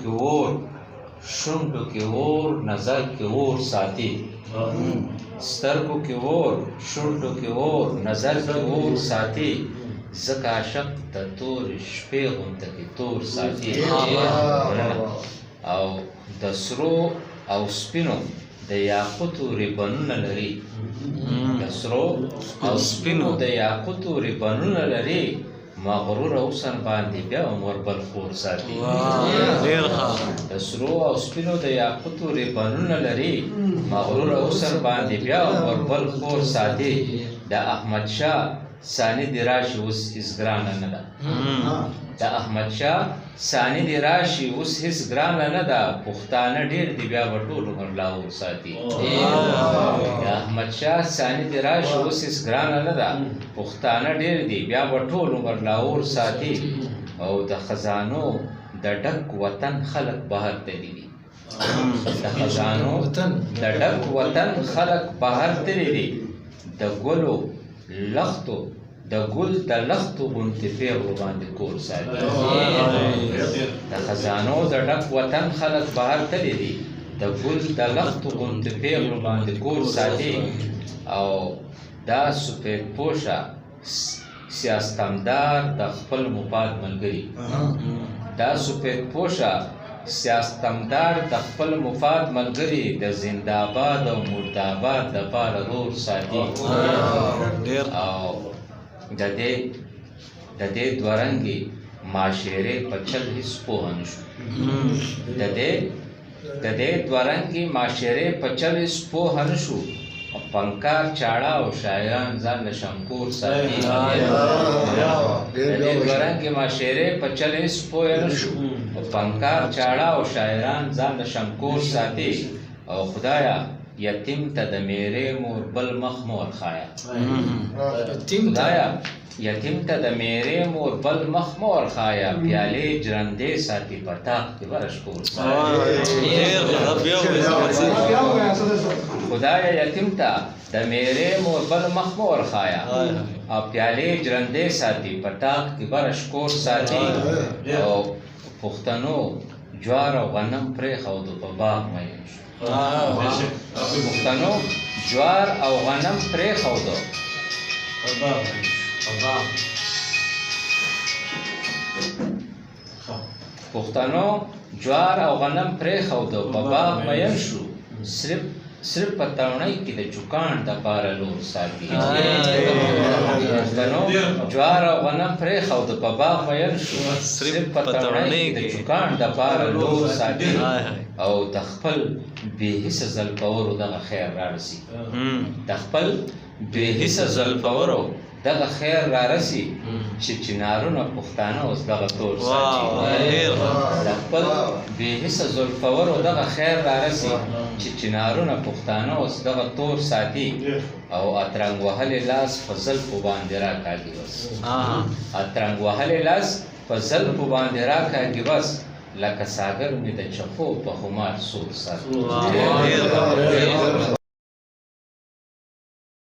کې اور، شونډو کې اور، نظر کې اور ساتي. سترګو کې اور، شونډو کې اور، نظر کې اور ساتي. ځکه عاشق د تورې شپې غونته کې تور ساتي. او د سرو او سپینو د یاقوتو ریبنونه لري. د سرو او سپینو د یاقوتو ریبنونه لري. مغرور حسن باندې بیا عمر بل خور ساتي. د سرو او سپینو د یاقوتو ریبنونه لري. مغرور حسن باندې بیا عمر بل خور ساتي. د احمد شاه ثاني دې راشي اوس هېڅ ګرانه نه ده. د احمد شاه ثاني دې راشي اوس هېڅ ګرانه نه ده. پښتانه ډېر دي بیا به ټول عمر لا اور ساتي. د احمد شاه ثاني دې راشي اوس هېڅ ګرانه نه ده. پښتانه ډېر دي بیا به ټول عمر لا اور ساتي. او د خزانو د ډک وطن خلک بهر تللي دي. د خزانو د ډک وطن خلک بهر تللي دي. د ګلو لښتو د ګل د لښتو غوندې پېغلو باندې کور ساتي. د خزانو د ډک وطن خلک بهر تللي دي. د ګل د لښتو غوندې پېغلو باندې کور ساتي. او دا سفید پوشه سیاستمدار د خپل مفاد ملګري. دا سفید پوشه سیاستمدار د خپل مفاد ملګري د زنده‌آباد او مردآباد دپاره رور ساتي. او د دې دوه رنګې معاشرې په چل هېڅ پوه نه شو. د دې دوه رنګې معاشرې په چل هېڅ پوه نه شو. فنکار چاړه او شاعران ځان له شمکور ساتي. د دې دوه رنګې معاشرې په چل هېڅ پوه نه شو. فنکار چاړه او شاعران ځان له شمکور ساتي. او خدایا یتیم ته د میرې مور بل مخ مه ورښایه. خدایا یتیم ته د میرې مور بل مخ مه ورښایه. پیالې جرندې ساتي په طاق کې بره شکور ساتي. خدایا یتیم ته د میرې مور بل مخ مه ورښایه. او پیالې جرندې ساتي په طاق کې بره شکور ساتي. او پښتنو جوار او غنم پرېښودو په باغ مین شو. پښتنو جوار او غنم پرېښودو پښتنو جوار او غنم پرېښودو په باغ مین شو. صرف په تاوڼۍ کې د چوکاڼ دپاره لور ساتي. پښتنو جوار او غنم پرېښودو په باغ مین شو. صرف په تاوڼۍ کې د چوکاڼ دپاره لور ساتي. او د خپل بې حسه زلفورو دغه خیر رارسي. د خپل بې حسه زلفورو دغه خیر رارسي چې چنارونه پښتانه اوس دغه تور ساتي. د خپل بې حسه زلفورو دغه خیر رارسي چې چنارونه پښتانه اوس دغه تور ساتي. او اترنګ وهلې لاس په زلفو باندې راکاږي بس. اترنګ وهلې لاس په زلفو باندې راکاږي بس. لکه ساګر مې د چپو په خمار سور ساتي.